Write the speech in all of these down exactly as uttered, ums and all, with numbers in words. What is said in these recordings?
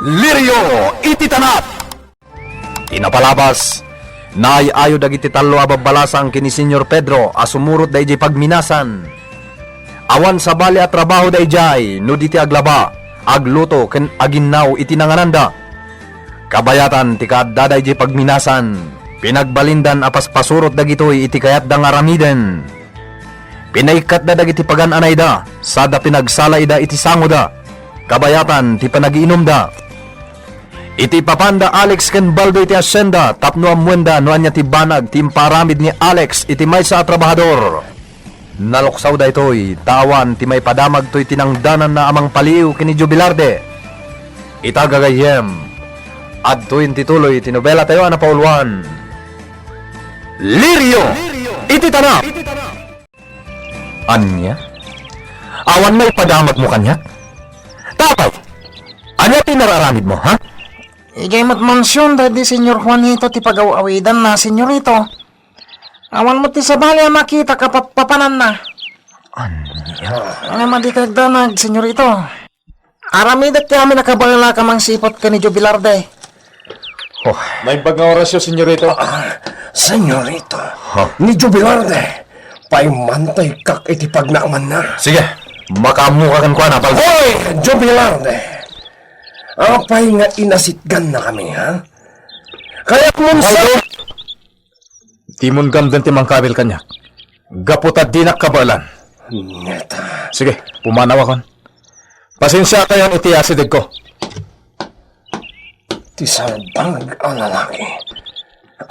Lirio iti tanap. Ti napalabas, naay-ayo dagiti tallo a babbalasang ken ni Señor Pedro a sumurot daydiay pagminasan. Awan sabali a trabaho daydiay no di ti aglaba, agluto ken aginnaw iti nangananda. Kabayatan ti kaaddada idiay pagminasan, pinagbalindan a paspasurot dagitoy iti kayatda nga aramiden. Pinaikkatda dagiti pagan-anayda, sada pinagsalaida iti sangoda, kabayatan ti panagiinumda. Iti ipapanda Alex ken Baldo iti hacienda tapno ammoenda no ania ti banag ti impaaramid ni Alex iti maysa a trabahador. Naluksaw daytoy ta awan ti maipadamag toy tinangdananna a mangpaliw ken ni Jubilarde. Ita gagayyem, adtoyen ti tuloy ti nobelatayo a napauluan, Lirio iti Tanap. Ania? Awan maipadamagmo kaniak? Tapay, ania ti nararamidmo, ha? Idiay met mansion daydi Señor Juanito ti pagaw-awidanna, Señorito. Awan met ti sabali a makita a papapananna. Ania? Ania madi kayatdanag, Señorito? Aramidek ti amin a kabaelak a mangsiput ken ni Jubilarde. Oh. Naimbag nga orasyo, Señorito. Ah, Señorito. Ha? Ni Jubilarde, paimantayka iti pagnaamanna. Sige, makaammoka kenkuana, Baldo. Hoy, Jubilarde! Apay nga inasitgannakami, ha? Kayatmon sa- Baldo! Dimon gamden ti mangkabil kaniak, gapu ta dinak kabaelan. Neta. Sige, pumanawakon. Pasensiakayon iti asidegko. Ti salbag a lalaki.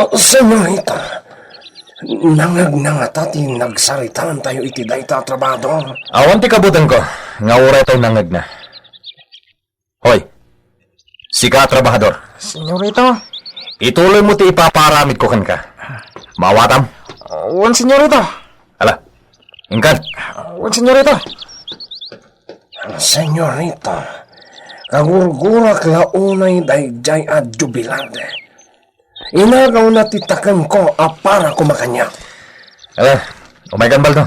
Oh, Señorita, nangngegna ngata ti nagsaritaantayo iti dayta a trabahador? Awan ti kabutanko nga uraytayo nangngegna. Hoy, sika a trabahador. Señorito. Ituloymo ti ipapaaramidko kenka. Maawatam? Wen, Señorito. Ala, inkan. Wen, Señorito. Señorito, kagurgurak la unay daydiay a Jubilarde. Inagawna ti takemko a para koma kaniak. Ala, umaykan, Baldo.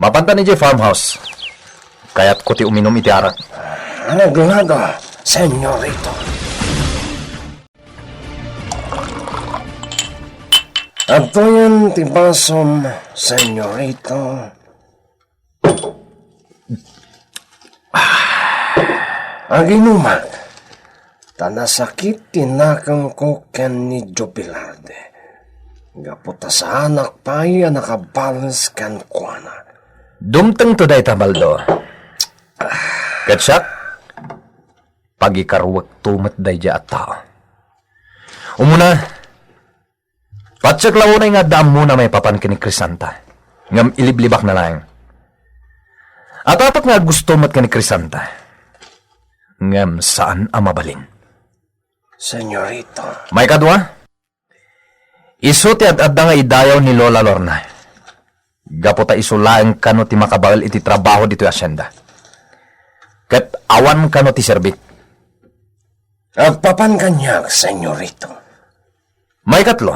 Mapantan idiay farmhouse. Kayatko ti uminum iti arak. Araglaga, Señorito. Adtoyen ti basom, Señorito. Aginumak, ta nasakit ti nakemko ken ni Jubilarde, gapu ta saanak pay a nakabales kenkuana. Dumtengto dayta, Baldo. Ket siak, pagikaruekto met daydiay a tao. Umuna, patiek la unay nga adda ammona maipapan ken ni Crisanta, ngem iliblibakna laeng. Atapek nga aggusto met ken ni Crisanta, ngem saan a mabalin. Señorito. Maikadua, isu ti ad-adda nga idayaw ni Lola Lorna. Gapu ta isu laeng kano ti makabael iti trabaho ditoy hacienda. Ket awan kano ti serbik. Agpapan kaniak, Señorito. Maikatlo,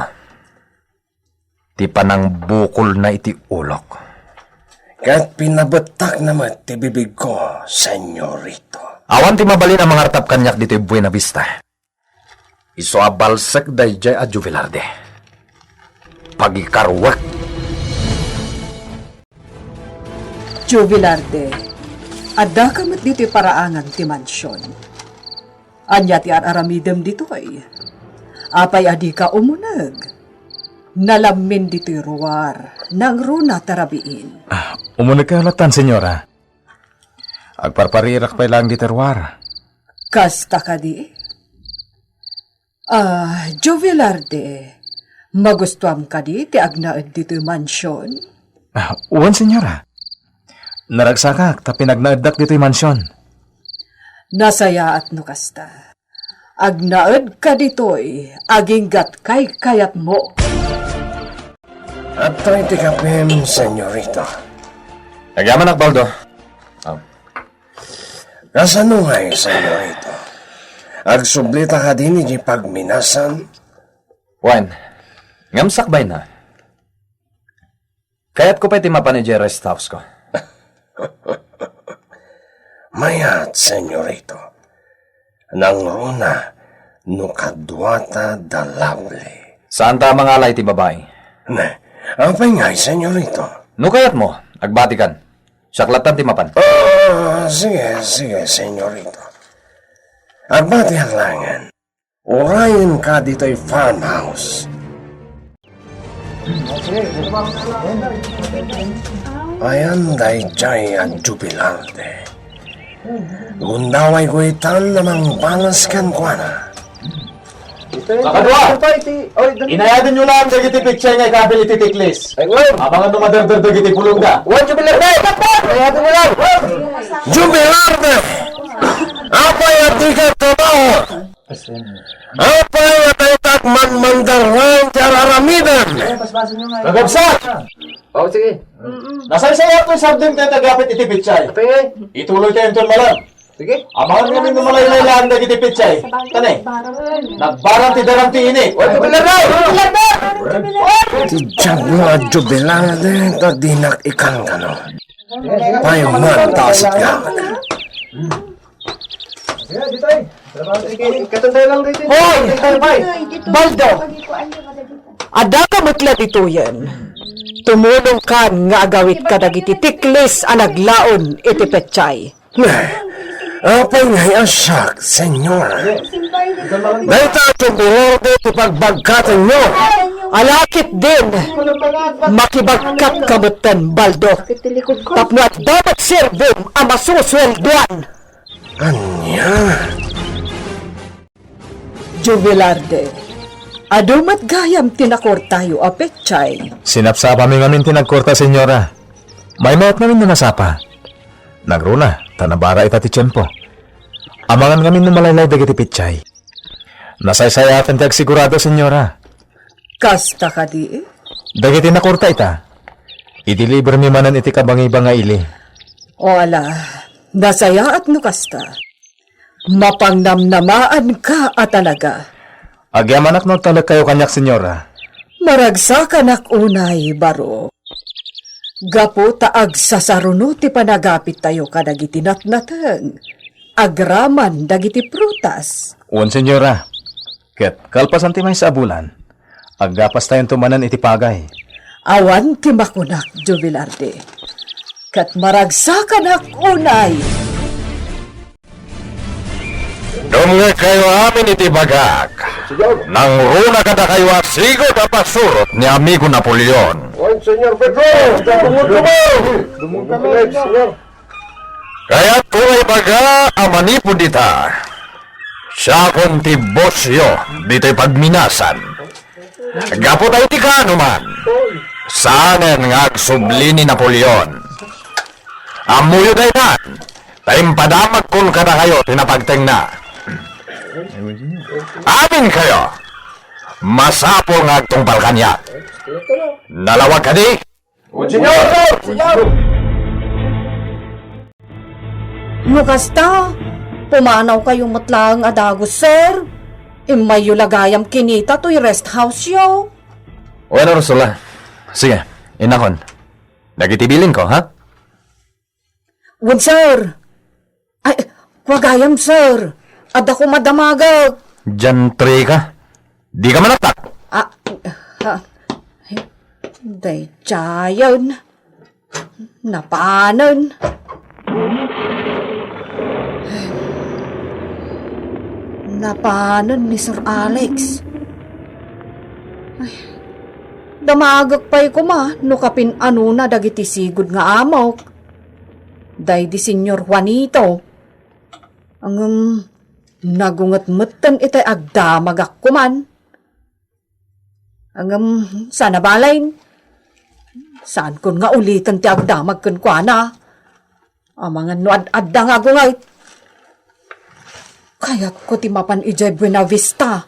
ti panangbukolna iti ulok. Ket pinabettakna met ti bibigko, Señorito. Awan ti mabalin a mangartap kaniak ditoy Buena Vista. Isu a balsek daydiay a Jubilarde. Pagikaruek. Jubilarde, addaka met ditoy paraangan ti mansion. Ania ti ar-aramidem ditoy? Apay a dika umuneg? Nalammin ditoy ruar, nangruna ta rabiin. Ah, umunegkayo lattan, señora. Agparparirak pay laeng ditoy ruar. Kasta kadi? Ah, Jovelarde, magustuam kadi ti agnaed ditoy mansion? Ah, wen, señora. Naragsakak ta pinagnaeddak ditoy mansion. Nasayaat no kasta. Agnaedka ditoy, aginggat kaykayatmo. Adtoy ti kapim, señorita. Agyamanak, Baldo. Ah. Kasano ngay, señorita? Agsublita kadi iti pagminasan? Wen, ngem sakbayna. Kayatko pay ti mapan idiay rest house ko. Mayat, señorito. Nangruna no kaduata da Lovely. Saanta a mangala iti babai. Ne, apay ngay, senyorito? No kayatmo, agbatikan. Siak lattan ti mapan. Ah, sige, sige, senyorito. Agbatiak laengen. Urayenka ditoy farmhouse. Ayan daydiay a jubilarte. Gundawayko itan a mangbalas kenkuana. Sakadua! Inayatenyo laeng dagiti petsay nga ikabil iti tiklis. Ay, wen. Amangan no madardar dagiti pulongda. Wen, jubilarte! Inayatenyo laeng. Jubilarte! Apay a dika trabaho? Apay a dayta agmanmandarrayen ti ar-aramidem? Kakabsat! Oh, sige. Nasaysayaat toy sardin tayo tagapit iti pitsay. Apay ngay? Ituloy tayo inton malam. Sige. Amangan ngamin no malaylaylaan dagiti pitsay. Tani, nagbarang ti daram ti init. Oy, jubilarte! Ti diablo a jubilarte ta dinak ikankano. Pay man ta asitgak. Hoy! Baldo! Adda ka met la ditoyen. Tumulongkan nga agawid kadagiti tiklis a naglaon iti petsay. Apay ngay a siak, senyor? Dayta a jubilarte ti pagbagkatenyo. Ala ketdin, makibagkatka metten, Baldo. Tapno adda met serbim a masusueldoan. Ania? Jubilarte, adu met gayam ti nakurtayo a petsay. Sinapsapami ngamin ti nagkurta, senyora. Maymayat ngamin no nasapa. Nagruna, ta nabara ita ti tiempo. Amangan ngamin no malaylay dagiti pitsay. Nasaysayaatan ti agsigurado, senyora. Kasta kadi? Dagiti nakurta ita, idelibermi manen iti kabangiba nga ili. O ala, nasayaat no kasta. Mapangnamnamaanka a talaga. Agyamanak no agtalekkayo kaniak, senyora. Maragsakanak unay, baro. Gapu ta agsasaruno ti panagapittayo kadagiti natnateng agraman dagiti prutas. Wen, senyora. Ket kalpasan ti maysa a bulan, aggapastayonto manen iti pagay. Awan ti makunak, Jubilarte. Ket maragsakanak unay. Dumngegkayo amin iti bagak. Nangruna kadakayo a sigud a pasurot ni Amigo Napoleon. Oy, Señor Pedro, dumunggan kami. Dumunggan kami, Señor. Kayatko nga ibaga a manipud ita, siakon ti bossyo ditoy pagminasan. Gapu ta iti kaano man, saanen nga agsubli ni Napoleon. Ammoyo daytan, ta impadamagkon kadakayo ti napagtengna. Aminkayo, masapul nga agtungpal kaniak. Nalawag kadi? Señor! Señor! No kasta, pumanawkayo met laeng a dagus, sir. Immayyo la gayam kinita toy rest house-yo. Wen, Ursula. Sige, innakon. Dagiti bilinko, ha? Wen, sir. Ay, kua gayam, sir. Adda koma damagek. Diantre ka. Dika manaktak. Ah, ha. Daydiayen. Napanen. Napanen ni Sir Alex. Ay, damagek pay koma no kapin-anona dagiti sigud nga amok. Daydi Señor Juanito. Ngem nagunget metten itay agdamagak koman. Ngem saan a balen. Saankon nga uliten ti agdamag kenkuana. Amangan no ad-adda nga agunget. Kayatko ti mapan idiay Buenavista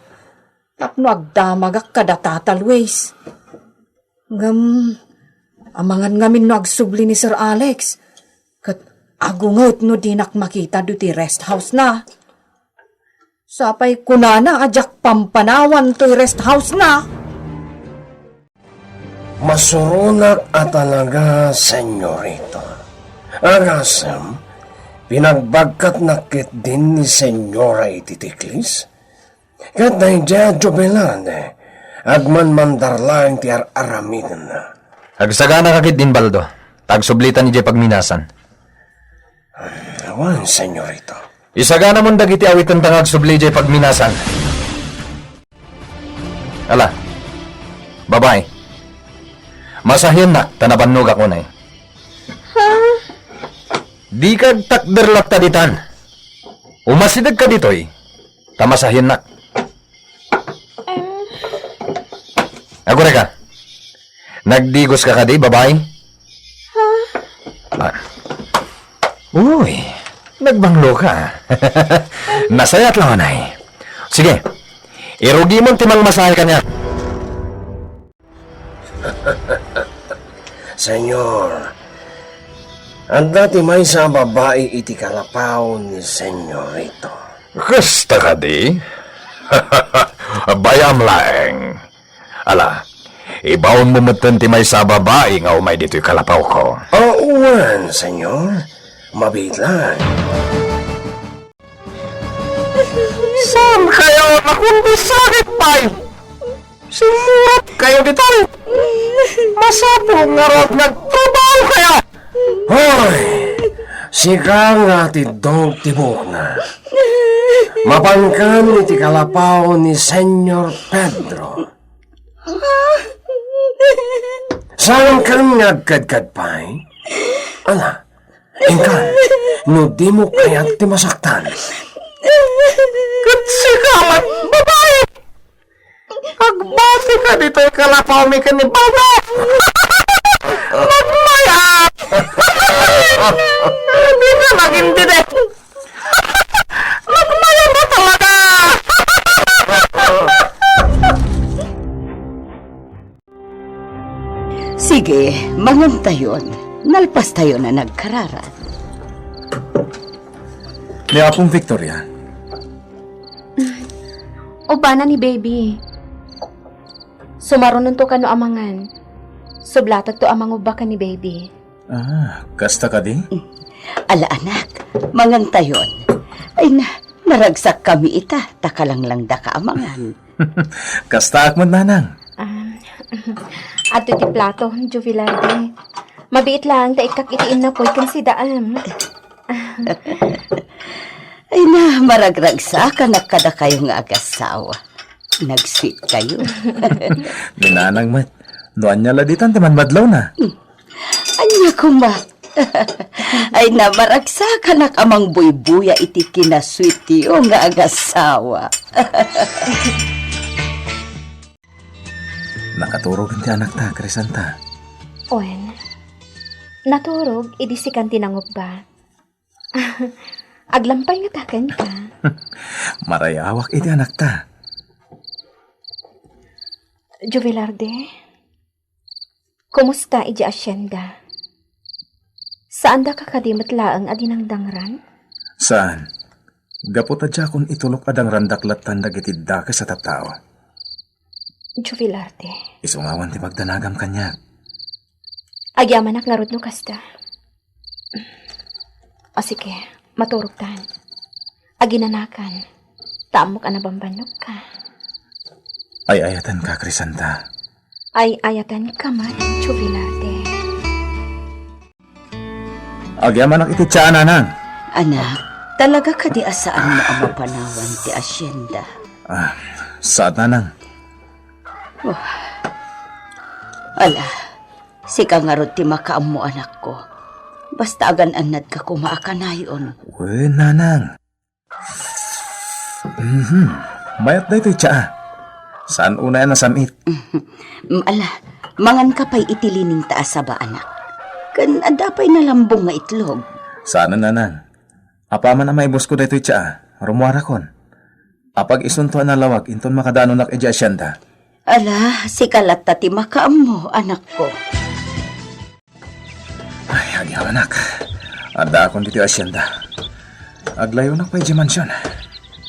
tapno agdamagak kada Tata Luis. Ngem, amangan ngamin no agsubli ni Sir Alex, ket agunget no dinak makita ditoy rest house-na. Sapay kunana a diak pampanawan toy rest house-na. Masuronak a talaga, senyorita. Agasem, Pinagbagkatnak ketdin ni Senyora iti tiklis, ket daydiay a Jubilate, agmanmandar laeng ti ar-aramidenna. Agsaganaka ketdin, Baldo, ta agsublitan idiay pagminasan. Awan, Senyorito. Isaganamon dagiti awitenta nga agsubli idiay pagminasan. Ala, babai, masahiennak ta nabannogak unay. Ha? Dika agtakder latta ditan. Umasidegka ditoy, ta masahiennak. Agurayka. Nagdigoska kadi, babai? Ha? Ah. Uy, nagbangloka. Nasayaat laeng unay. Sige, irugimon ti mangmasahe kaniak. Senyor, adda ti maysa a babai iti kalapaw ni Senyorito. Kasta kadi? Bay-am laeng. Ala, ibaonmo metten ti maysa a babai nga umay ditoy kalapawko. Ah, wen, Senyor. Mabiit laeng. Saan kayo nakundisakit, bay? Simmurat kayo ditoy. Masapul ngarud nga agtrabaho kayo. Hoy! Sika nga atiddog ti buokna. Mapankan iti kalapaw ni Senyor Pedro. Saankan nga agkadkad pay? Ala, inkan, no dimo kayat ti masaktan. Ket sika met, babai! Agbati ka ditoy kalapawmi ken ni Baldo! Nagmayat! Di ka nagintindi! Nagmayat na talaga! Sige, mangantayon. Nalpastayon a nagkararag. Ni Apong Victoria. Ubbana ni Baby. Sumarunonto kano a mangan. Sublatakto a mangubba ken ni Baby. Ah, kasta kadi? Ala, anak, mangantayon. Ay na, naragsakkami ita, ta kalanglangdaka a mangan. Kastaak met, nanang. Ah, adto ti plato, Jovelarde. Mabiit laeng ta ikkak iti innapoy ken sidaem. Ay na, maragragsakanak kadakayo nga agassawa. Nag-sweet kayo. Ni nanang met, no ania la ditan ti manmadlawna? Ania koma? Ay na, maragsakanak a mangbuybuya iti kinasweetyo nga agassawa. Nakaturog ti anakta, Crisanta. Wen, naturog idi sikan ti nangubba. Aglampay ngata kenka. Marayawak iti anakta. Jovelarde, kumusta idiay asienda? Saandaka kadi met laeng a dinangdangran? Saan. Gapu ta diakon itulok a dangrandak lattan dagiti dakes a tattao. Jovelarde. Isu ngawan ti pagdanagam kaniak. Agyamanak ngarud no kasta. O sige, maturogtan. Aginanakan, ta ammok a nabambannogka. Ay-ayatenka, Crisanta. Ay-ayatenka met, Jovelarde. Agyamanak iti tsaa, nanang. Anak, talaga kadi a saanmo a mapanawan ti asienda? Ah, saat, nanang. Oh. Ala, sika ngarud ti makaammo, anakko. Basta agan-annadka koma a kanayon. Wen, nanang. Mhm. Mayat daytoy tsaa. Saan unay a nasam-it. Mm, ala, manganka pay iti lining ta a saba, anak. Ken adda pay nalambong nga itlog. Saan, nanang. Apaman a maibusko daytoy tsaa, rummuarakon. Apag-isunto a nalawag inton makadanonak idiay asienda. Ala, sika latta ti makaammo, anakko. Ay, agyamanak. Addaakon ditoy asienda. Aglayonak pay idiay mansion.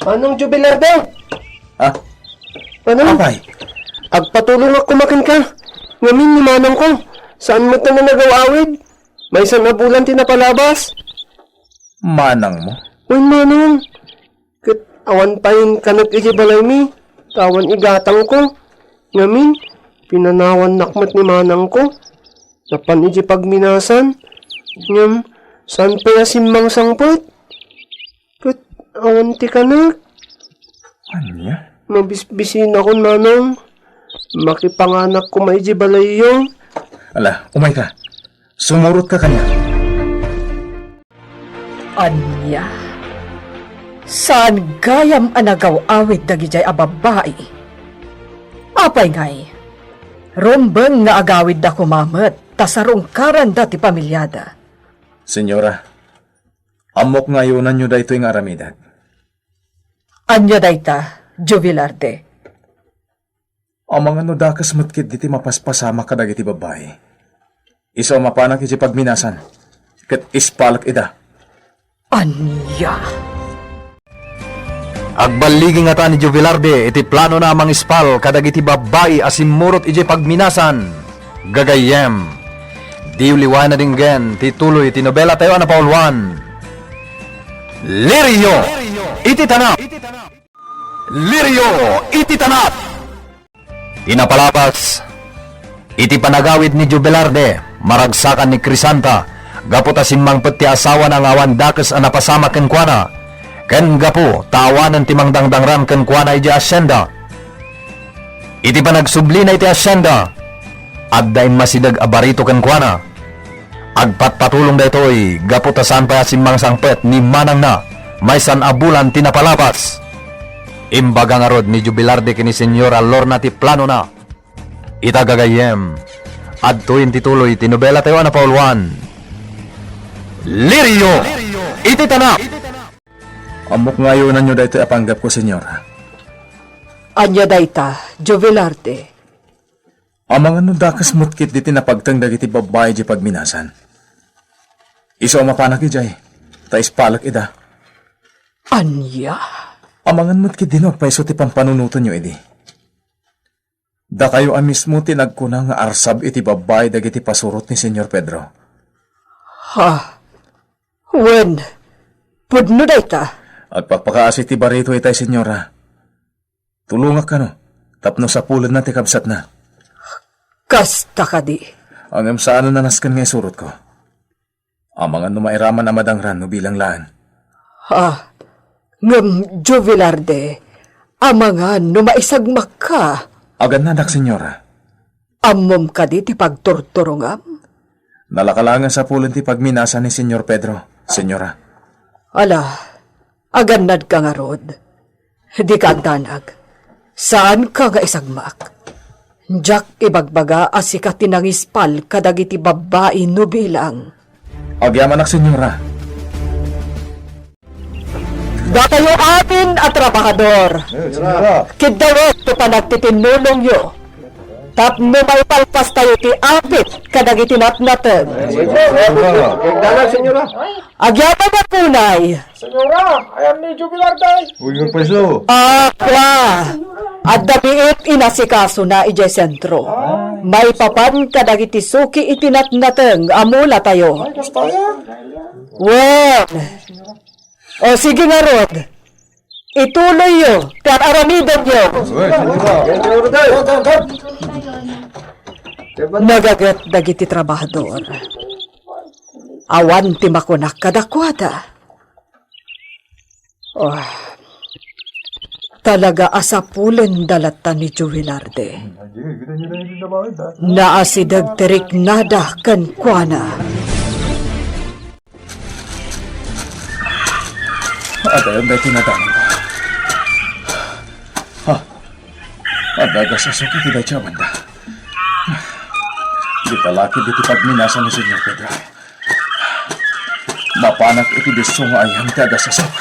Manong Jovelarde! Ah? Manong? Apay? Agpatulongak koma kenka. Ngamin ni manongko, saan met a nagaw-awid. Maysa a bulan ti napalabas. Manangmo? Wen, manong. Ket awan pay inkanek idiay balaymi, ta awan igatangko. Ngamin, pinanawannak met ni manangko. Napan idiay pagminasan. Ngem, saan pay a simmangsangpet? Ket awan ti kanek. Ania? Mabisbisinakon, manong. Makipanganak koma idiay balayyo. Ala, umayka. Sumurotka kaniak. Ania? Saan gayam a nagaw-awid dagidiay a babbai? Apay ngay? Rumbeng nga agawidda koma met ta sarungkaranda ti pamiliada. Senyora, ammok nga ayunanyo daytoy nga aramidek. Ania dayta, Joe Velarde? Amangan no dakes met ketdi ti mapaspasamak kadagiti babbai. Isu a mapanak idiay pagminasan, ket ispalek ida. Ania? Agballigi ngata ni Joe Velarde iti planona a mangispal kadagiti babbai a simmurot idiay pagminasan. Gagayyem, diyo liwayan a denggen ti tuloy ti nobelatayo a napauluan, Lirio iti Tanap. Lirio iti Tanap. Ti napalabas, iti panagawid ni Joe Velarde, maragsakan ni Crisanta, gapu ta simmangpet ti asawana nga awan dakes a napasamak kenkuana, ken gapu ta awanen ti mangdangdangran kenkuana idiay asienda. Iti panagsublina iti asienda, adda immasideg a barito kenkuana. Agpatpatulong daytoy gapu ta saan pay a simmangsangpet ni manangna maysan a bulan ti napalabas. Imbaga ngarud ni Joe Velarde ken ni Senyora Lorna ti planona. Ita gagayyem, adtoyen ti tuloy ti nobelatayo a napauluan, Lirio iti Tanap. Ammok nga ayunanyo daytoy a panggepko, Senyora. Ania dayta, Joe Velarde? Amangan no dakes met ketdi ti napagteng dagiti babbai idiay pagminasan. Isu a mapanak idiay, ta ispalek ida. Ania? Amangan met ketdi no agpayso ti pampanunotenyo idi. Dakayo a mismo ti nagkuna nga arsab iti babbai dagiti pasurot ni Señor Pedro. Ha? Wen, pudno dayta. Agpakpakaasi ti barito itay, Señora. Tulongak kano, tapno sapulenna ti kabsatna. Kasta kadi. Ngem saan a nasken nga isurotko. Amangan no mairaman a madangran no bilang laeng. Ah, ngem Joe Velarde, amangan no maisagmakka. Agannadak, Señora. Ammom kadi ti pagturturongam? Nalaka laeng a sapulen ti pagminasan ni Señor Pedro, Señora. Ala, agannadka ngarud. Dika agdanag. Saanka nga isagmak. Diak ibagbaga a sika ti nangispal kadagiti babbai no bilang. Agyamanak, Señora. Datayo amin a trabahador. Eh, Señora. Kiddawet ti panagtitinnulongyo. Tapno maipalpastayo ti apit kadagiti natnateng. Señora. Agyaman nga kunay. Señora, ayan ni Joe Velarde. Uy, nga preso. Apra, adda biit inasikasona idiay sentro. Maipapan kadagiti suki iti natnateng a mulatayo. Ay, kasta ya. Wen. O, sige ngarud. Ituloyyo ti ar-aramidenyo. Uy, Señora. Nagaget dagiti trabahador. Awan ti makuna kadakuada. Oh, talaga a sapulenda latta ni Joe Velarde. Naasideg ti riknada kenkuana. Adayon daytoy nadamag. Ha? Adda agasasok iti dayta a banda. Dita la ketdi ti pagminasan ni Señor Pedro. Mapanak iti disso nga ayan ti agasasok.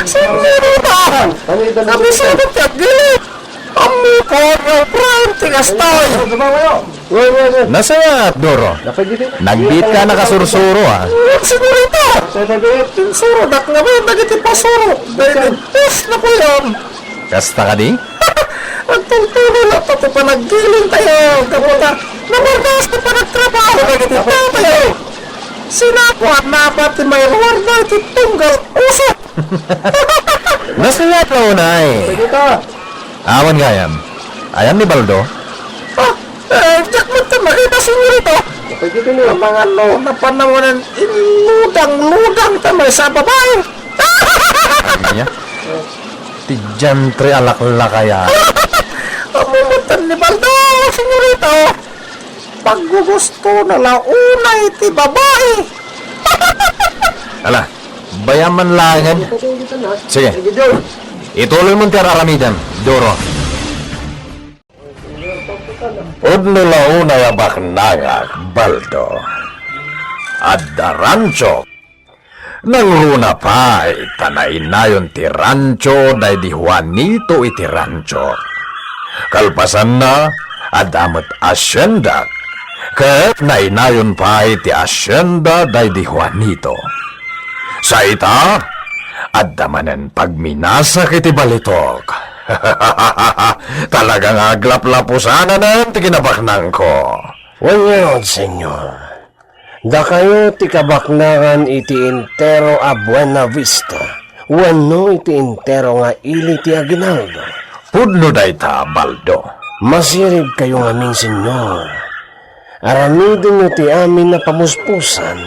Señorita! Nabisadak ti agili! Ammok nga Efraim ti kastay! Nasayat, Doro. Nagbiit ka nakasursuro, ah. Señorita! Insurodak ngamin dagiti pasuro. Dagiti pus na kuyam. Kasta kadi? Agtultuloy latta ti panaggiling tayo, gapu ta namardas ti panagtrabaho dagiti tao tayo. Sinapuan na ba ti mairuar dagiti tunggal usok? Nasayat la unay. Sige ta. Awan gayam. Ayan ni Baldo? Ah, eh, diak met ta makita, senyorita. Sige, senyor. Ang mga no, napanawanan, inludang-ludang ta may sa babae. Ania? Ti diantre a laklakaya. Ammo met ni Baldo, senyorita. Paggugustona la unay ti babae. Ala, bayaman laengen. Sige. Ituloy mon ti ar-aramidem, Duro. Pudno la unay a baknangak, Baldo. Adda rancho. Nangruna pay ta nainayon ti rancho daydi Juanito iti rancho. Kalpasanna, adda met asiendak, ket nainayon pay ti asienda daydi Juanito. Sa ita, adda manen pagminasak iti balitok. Talaga nga aglaplapusananen ti kinabaknangko. Wen ngarud, senyor, dakayo ti kabaknangan iti entero a Buena Vista wenno iti entero nga ili ti Aguinaldo? Pudno dayta, Baldo. Masirib kayo ngamin, senyor. Aramidenyo ti amin a pamuspusan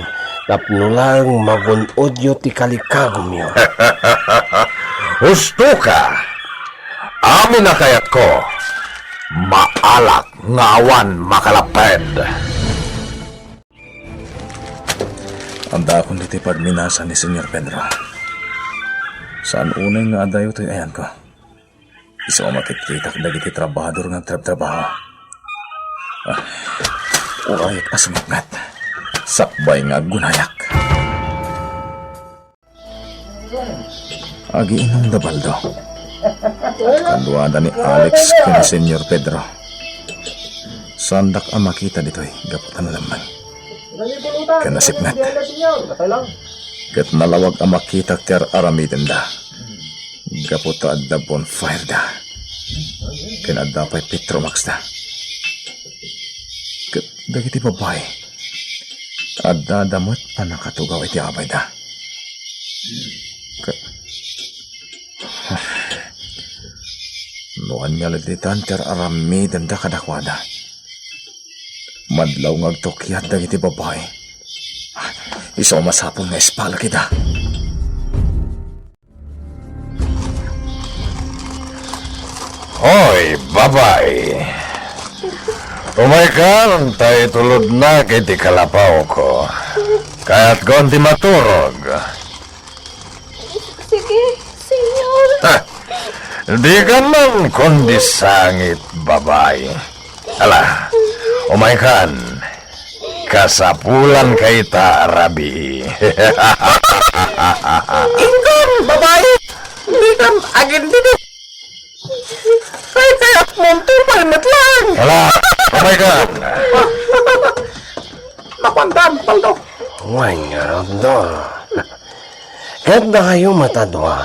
tapno laeng magun-odyo ti kalikagumyo. Husto ka. Amin a kayatko, maalak nga awan makalapped. Addaakon ditoy pagminasan ni Senyor Pedro. Saan unay nga adayo toy ayanko. Isu a makitkitak dagiti trabahador nga agtrabtrabaho. Ah, urayak a sumipnget. Sakbay nga aggunayak. Agiinumda, Baldo. Kaduada ni Alex ken ni Senyor Pedro. Saandak a makita ditoy gapu ta nalemmen ken nasipnget. Ket nalawag a makitak ti ar-aramidenda gapu ta adda bonfire da ken adda pay Petromax da. Ket dagiti babbai, addada met a nakatugaw iti abayda. Ka-, no ania la ditan ti ar-aramidenda kadakuada? Madlaw nga agtukiat dagiti babbai. Isu a masapul nga ispalak ida. Hoy, babai! Umaykan, ta itulodnak iti kalapawko. Kayatkon ti maturog. Sige, senyor. Ha! Dikan man kundi sangit, babai. Ala, umaykan. Kasapulanka ita, rabii. Inggom, babai! Dikan agindidi. Kaykayatmon, tupay met laeng. Ala, umaykan. Mapandan, Baldo. Wen ngarud, Doro. Ket dakayo met a dua,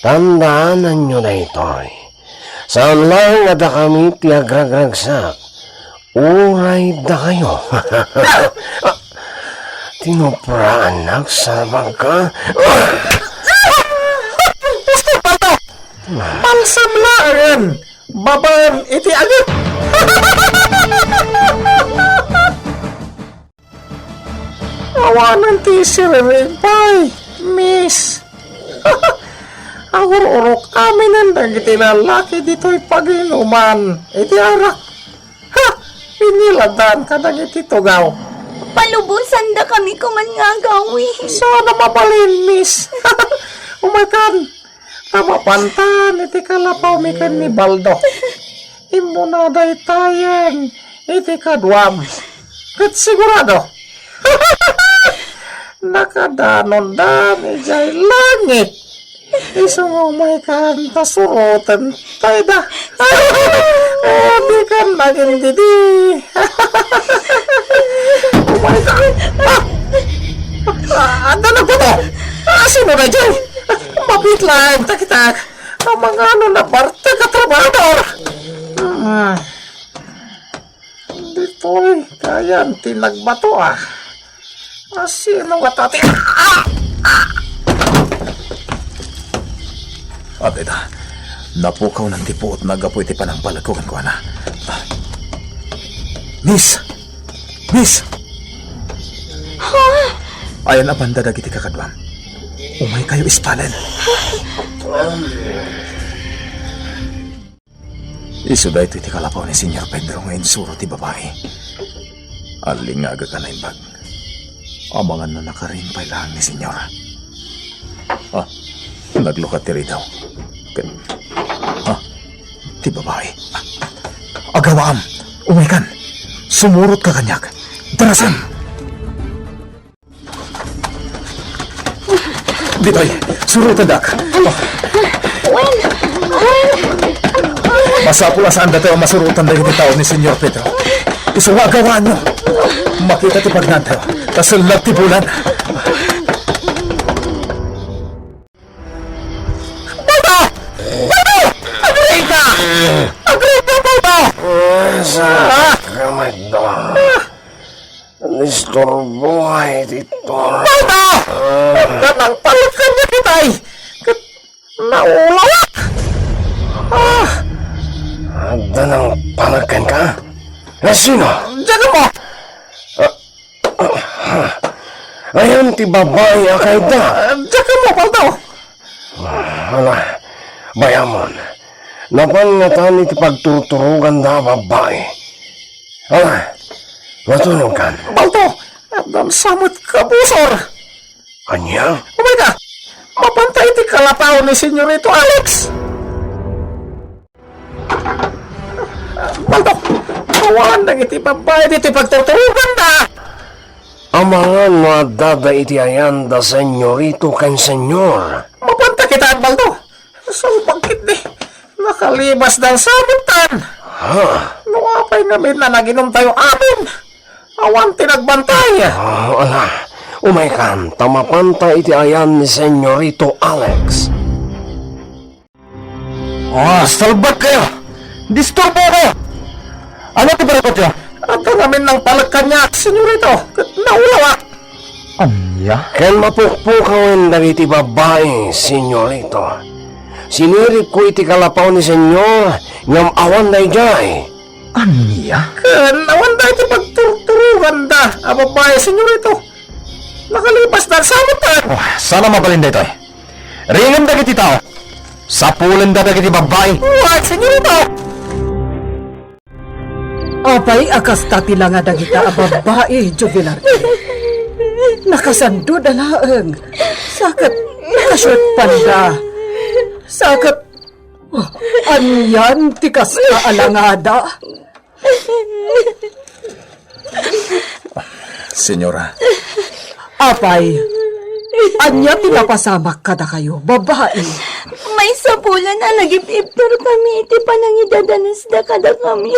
tandaananyo daytoy. Saan laeng a dakami ti agragragsak, uray dakayo. Tinupraannak, salbagka. Pastor Baldo! Balsam laengen babaen iti agip. Awanen ti siririg pay, miss. Agur-urok aminen dagiti lalaki ditoy paginuman iti arak. Ha! Piniladan kadagiti tugaw. Palubosan dakami koman nga agawi. Saan a mabalin, miss. Umaykan, ta mapantan iti kalapawmi ken ni Baldo. Immuna daytayen iti kaduam. Ket sigurado, nakadanondan idiay langit. Isu nga umaykan ta suroten tayda. Ah, dikan nagindidi. Umaykan. Ah, ah, adda nagbato. Ah, sino na dyan? Mabit lang, takitak. Amangano na bartek a trabaho. Ti nagbato, ah. Ah, sino nga tati? Ah! Ah! Adda, napukawnan ti puotna gapu iti panangpalekko kenkuana. Ah. Miss! Miss! Ha? Ayan a banda dagiti kakaduam. Umaykayo ispalen. Isu daytoy ti kalapaw ni Señor Pedro nga insuro ti babai. Allingagak a naimbag. Amangan no nakarin pay laeng ni Señor. Ah, naglukat ti ridaw. Ken, ah, ti babai. Ah, agawaam, umaykan. Sumurotka kaniak. Darasem! Ditoy, surotendak. Wen! Wen! Masapul a saandatayo a masurotan dagiti tao ni Señor Pedro. Isu nga agawaanyo. Makita ti pagnaantayo. Ta sellag ti bulan. Baldo! Baldo! Agripa! Agripa, Baldo! Ah, sa Ah! kamay da. Disturbo ay dito. Baldo! Adda nang palekkan niya kitay. Ket naulawak. Ah! Adda nang palekkan ka? Eh, sino? Diyan mo. Ah, ah, ah. Ayan ti babai a kayda. Ah, diyan mo, Baldo. Ah, ala, bayamon. Napan ngatan iti pagturturoganda a babai. Ala, matulogkan. Baldo, addan sa met kabusor. Ania? Umay ka! Mapanta iti kalapaw ni Senyorito Alex! Baldo, awan dagiti babai ditoy pagturturoganda! Amangan no adda iti ayanda, Senyorito ken Senyor. Mapanta kita, Baldo. Salbag ketdi. Nakalibas dan sabutan. Ha? No apay ngamin a naginumtayo amin, awan ti nagbantay. Ah, ala. Umaykan, ta mapanta iti ayan ni Senyorito Alex. Ah, salbag kayo! Disturbo kayo! Ano ti barikotyo? Adda ngamin nang palekkan niya, Senyorito, ket naulawak. Ania? Ken mapukpukawen dagiti babai, Senyorito. Siniripko iti kalapaw ni Senyor, ngem awan daydiay. Ania? Ken awan daytoy pagturturoganda a babai, Senyorito. Nakalibas na sa amutan. Oh, sana mabalin daytoy. Ringem dagiti tao. Sapulenda dagiti babbai. What, Senyorito? Apay a kasta ti langa dagita a babbai, Jubilar? Nakasandod a laeng. Saket nakashoot panda. Saket, oh, anian ti kasta a langada? Senyora. Apay, ania ti napasamak kadakayo, babbai? Maysa pulan a nagip-ipturkami iti panangidadanesda kadakami.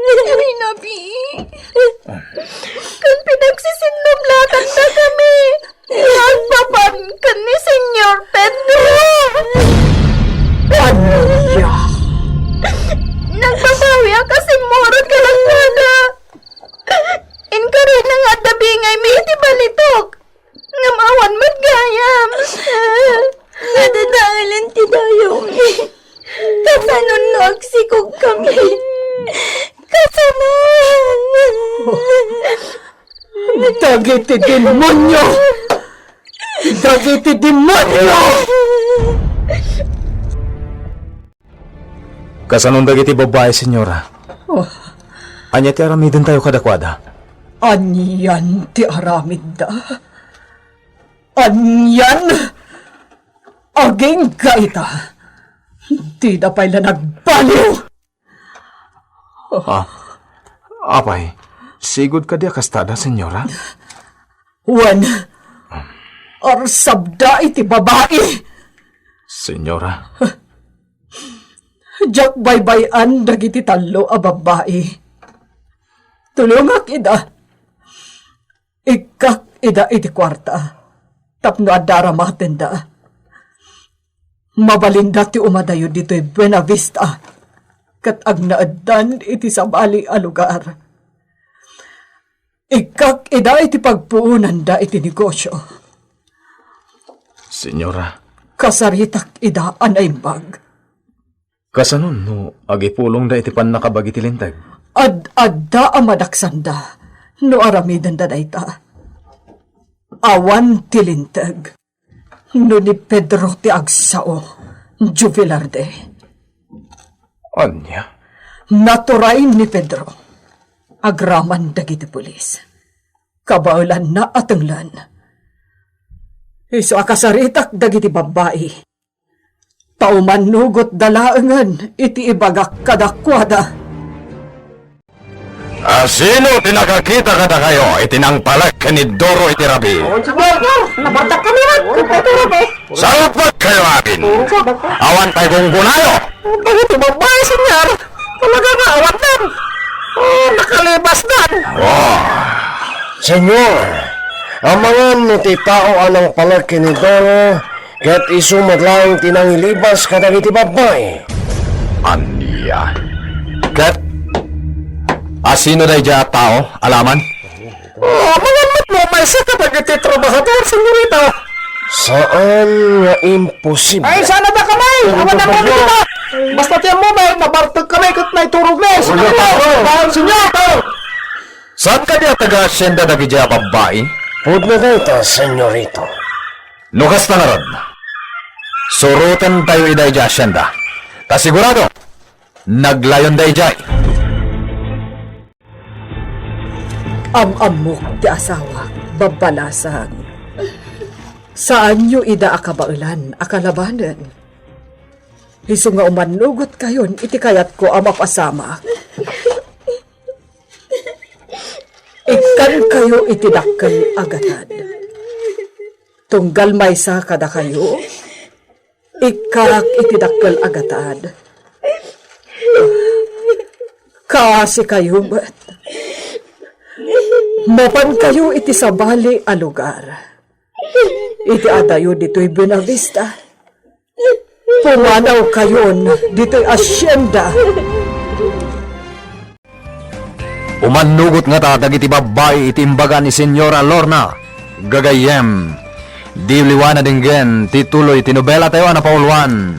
Ay, nabi. Ken pinagsisinnublatandakami. Agpapan ken ni Senyor Pedro. Ania? Nagbabawiak a simmurot kadakuada. Inkarina nga adda bingaymi iti balitok, ngem awan met gayam. Nadadaelen ti dayawmi. Kasano no agsikogkami? Kasano? Dagiti demonio! Dagiti demonio! Kasanon dagiti babbai, Senyora? Oh. Ania ti aramidentayo kadakuada? Anian ti aramidda? Anian? Agingga ita. Dida pay la nagbaliw. Ah, apay, sigud kadi a kastada, Senyora? Wen, arsabda iti babai. Senyora. Diak baybay-an dagiti tallo a babbai. Tulongak ida. Ikkak ida iti kuarta tapno adda aramatenda. Mabalinda ti umadayo ditoy Buena Vista ket agnaeddan iti sabali a lugar. Ikkak ida iti pagpuonanda iti negosio. Senyora. Kasaritak ida a naimbag. Kasano no agipulongda iti pannakabagi ti linteg? Ad-adda a madaksanda no aramidenda dayta. Awan ti linteg no ni Pedro ti agsao, Joe Velarde. Ania? Naturay ni Pedro. Agraman dagiti pulis. Kabaelanna a tenglen. Isu a kasaritak dagiti babbai. Ta umannugotda laengen iti ibagak kadakuada. Asino ti nakakita kadakayo iti nangpalek ken ni Doro iti rabii? Nabartak kami, Mat. Ket ito na, eh. Salpagkayo amin. Awan pay gunggunayo. Dagiti babbai, Senyar. Talaga nga awan dan. Oh, nakalibasdan. Oh, Senyar, amangan no ti tao a nangpalek ken ni Doro, ket isu met laeng ti nangilibas kadagiti babbai. Ania? Ket asino daydiay a tao, alaman? Oh, amangan met no maysa kadagiti trabahador, senyorita. Saan nga imposible. Ay, sana da kami! Awan na kami dito! Basta ti ammo, may nabartag kami ket naiturog na, senyorita! Senyorita! Saan kadi a taga-hacienda dagiti a babbai? Pudno dayta, senyorito. No kasta ngarud, surotentayo ida idiay hacienda. Ta sigurado, naglayonda idiay. Am-ammok ti asawak, babbalasang. Saanyo ida a kabaelan a kalabanen. Isu nga umannugotkayon iti kayatko a mapasamak. Ikkankayo iti dakkel a gatad. Tunggal maysa kadakayo, ikkak iti dakkel a gatad. Kaasikayo met. Mapankayo iti sabali a lugar. Iti adayo ditoy Buenavista. Pumanawkayon ditoy hacienda. Umannugot ngata dagiti babbai iti imbaga ni Senyora Lorna. Gagayyem, diyo liwa nadenggen ti tuloy ti nobelatayo a napauluan,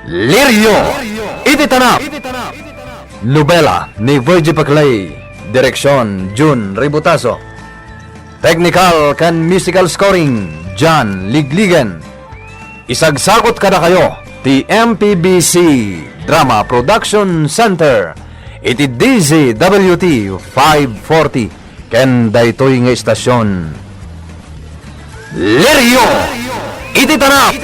Lirio iti Tanap. Nobela ni Virgie Paclay. Direksion, Jun Ributaso. Technical ken musical scoring, John Ligligen. Isagsagut kadakayo ti M P B C Drama Production Center iti D Z W T five forty ken daytoy nga istasion. Lirio iti Tanap!